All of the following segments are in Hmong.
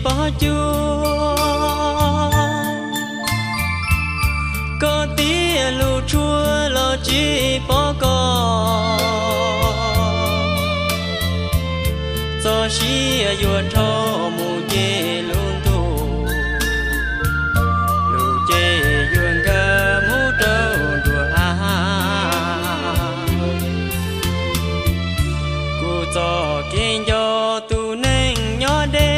pom cuag koj tiag, lub tshua los tsis pom koj. Txoj sia yuav dhau mus nce lub ntuj, lub cev yuav nkag mus rau nruab av. Kuv txoj kev nco tus neeg nyob deb,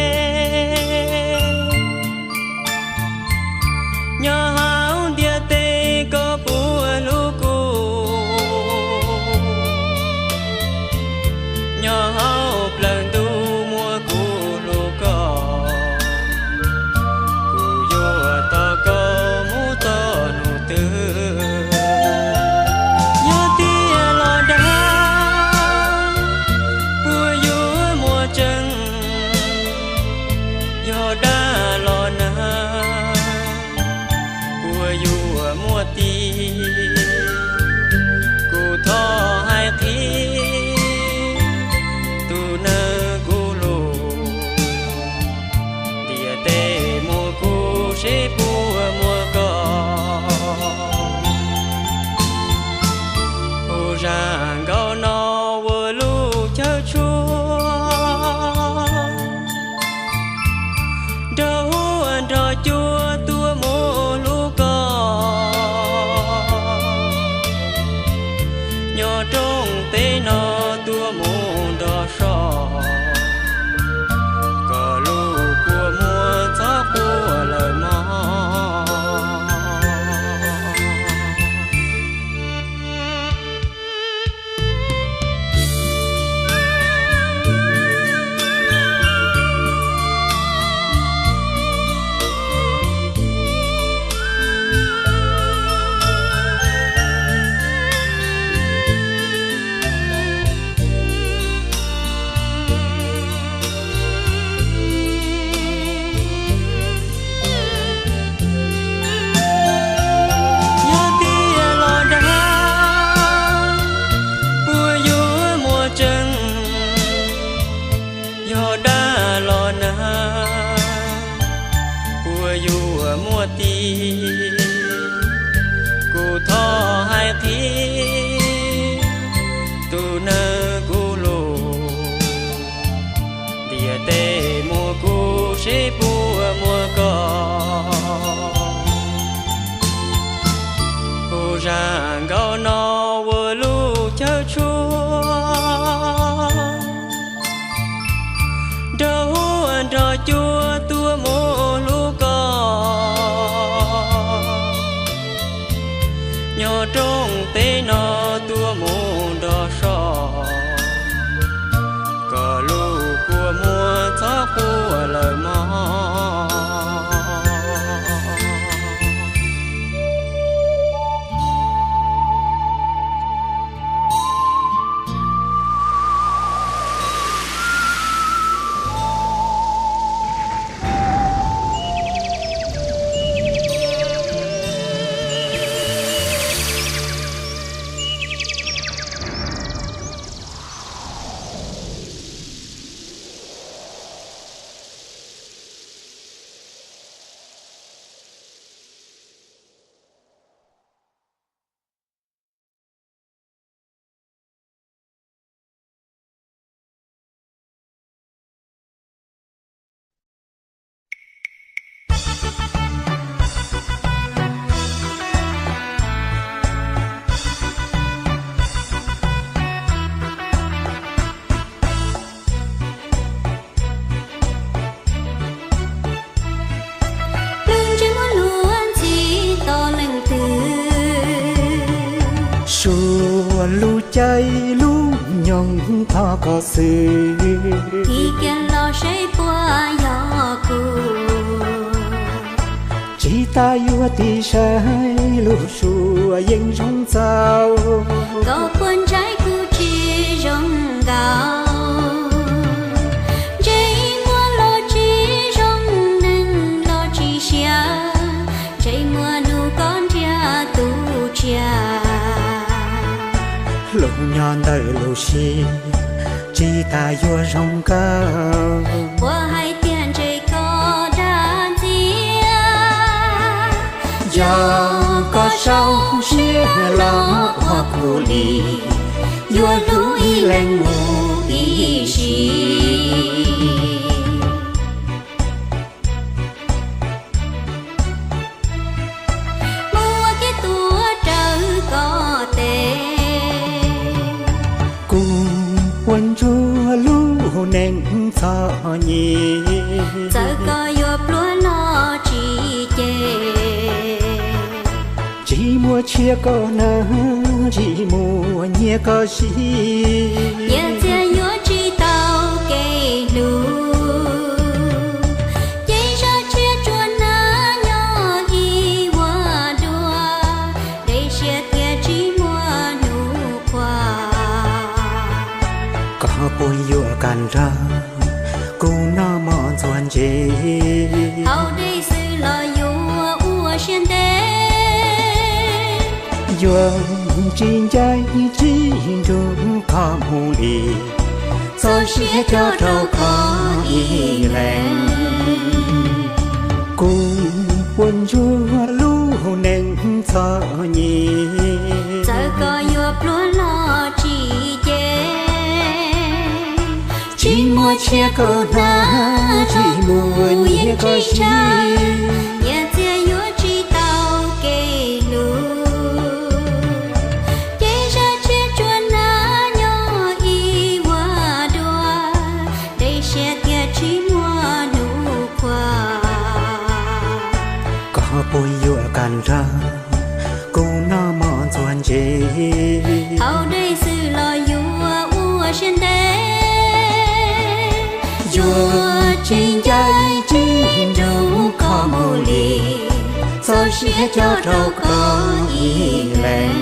nyob hauv ntiaj teb koj puas hlub kuv, nyob hauv plawv ntuj muaj kuv hlub koj. Kuv yuav tos koj mus txog hnub twg. Yog tiag los dag, puas yuav muaj tseeb? Yog dag los nag, puas yuav muaj tis? Kuv thov hais qhia tus neeg kuv hlub, ntiaj teb muaj kuv seb puas muaj koj. Hu zaj nkauj no ua lub chaw tshua, nrog huab nrog cua tuaj mus hlub koj. Nyob rooj teb no tuaj mus nrog soj, kom lub kua muag txhob quaj lawm mog. Yog tiag los dag, puas yuav muaj tseeb? Yog dag los nag, puas yuav muaj tis? Kuv thov hais qhia tus neeg kuv hlub, ntiaj teb muaj kuv seb puas muaj koj. Hu zaj nkauj no ua lub chaw tshua, nrog huab nrog cua tuaj mus hlub koj. Nyob rooj teb no tuaj mus nrog soj, kom lub kua muag txhob quaj lawm mog. Lub ntsej muag luag ntxhi tos leej twg? Suav lub caij lub nyoog thov koj xwb, tig kiag los saib puas yog kuv. Tsis tas yuav tig saib lub suab yeej zoo txaus, koj puas ntshai kuv tsis zoo nkaus? Ntsej muag los tsis zoo, neeg los tsis siab, ntsej muag nug koj nrhiav tus tsiaj. Lub nyob ntawm lub siab, tsis tas yuav zoo nkauj, puas hais tias ntsej koj Yog koj sau siab los ua kuv li, yuav hlub ib leeg mus ib sim. Muab kiag tuav rawv koj tes. Kuv ua ntsuag lub neej txom nyem, txawm koj yuav pluag los tsis cem. Tsis muaj tshiab koj hnav, tsis muaj nyiaj koj siv, nyiaj txiag yuav tsis tau kev hlub. Ces zaj tshiab tsuas hnav nyob ib vuag dua, dej siab thiaj tsis muaj hnub qhua. Koj puas yuav kam nrog kuv noj mov ntxuag ntse, haus dej xwb los yuav ua siab ntev. Yuav tsis ncaim tsis nrug koj mus li, txoj sia coj rau koj ib leeg. Kuv ua ntsuag lub neej txom nyem, txawm koj yuav pluag los tsis cem. Tsis muaj tshiab koj hnav, tsis muaj nyiaj koj siv, nyiaj txiag yuav tsis tau kev hlub. Ces zaj tshiab tsuas hnav nyob ib vuag dua, dej siab thiaj tsis muaj hnub qhua. Koj puas yuav kam nrog kuv noj mov ntxuag ntse, haus dej xwb los yuav ua siab ntev. Yuav tsis ncaim tsis nrug koj mus li, txoj sia coj rau koj ib leeg.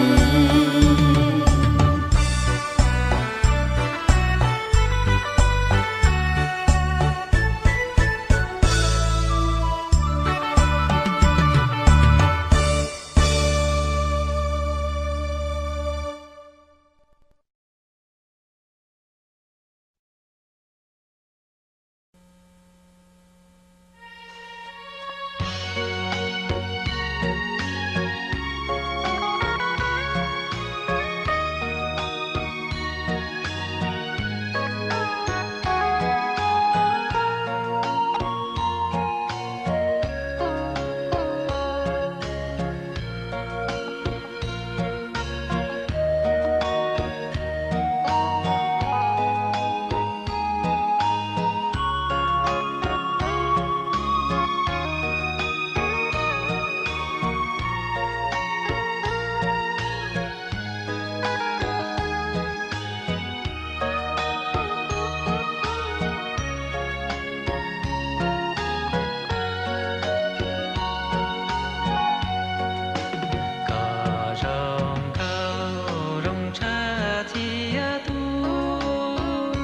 Koj zoo nkauj zoo tshaj txhia tus,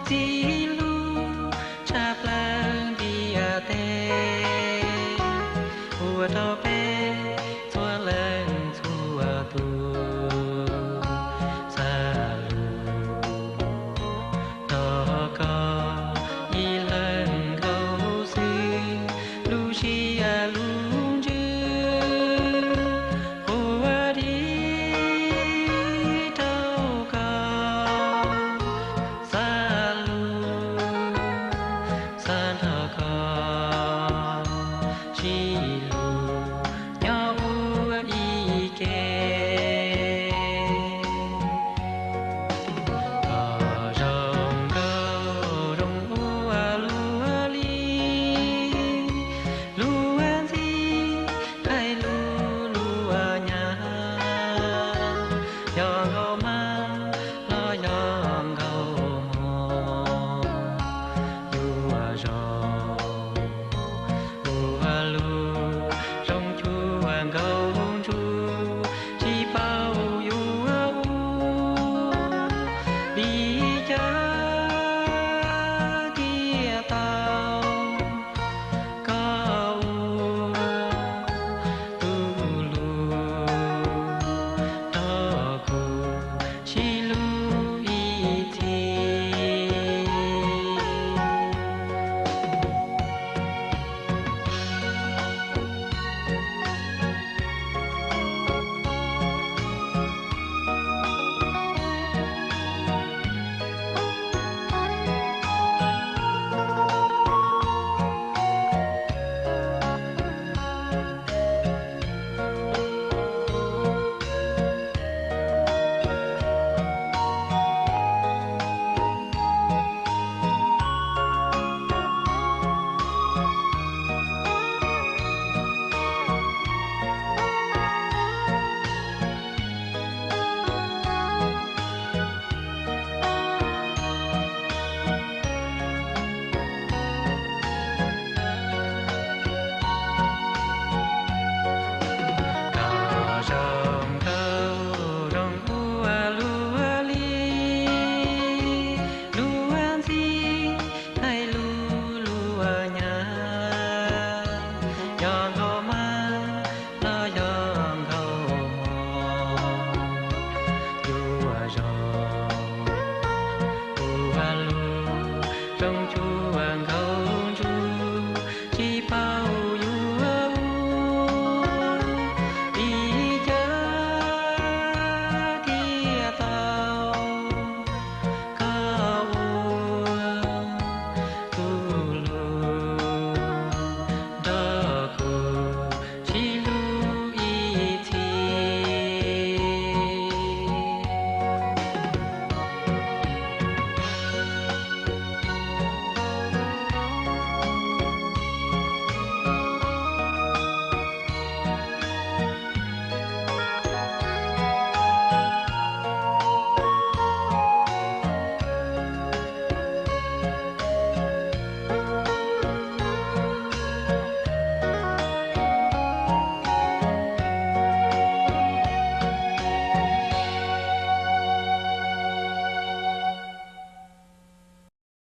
txij lub tshaj plaws ntiaj teb, ua rau peb txhua leej txhua tus xav lus rau koj ib leeg nkaus xwb. Lub siab lub ntsws quaj dim rau koj, xav lus xav nrog koj sib hlub nyob ua ib ke. Koj zoo nkauj zoo ua luaj li, luag ntxhi hais lus luag nyav, yog nkauj mab los yog nkauj hmoob, yuav zoo ua luaj zoo cuag nkauj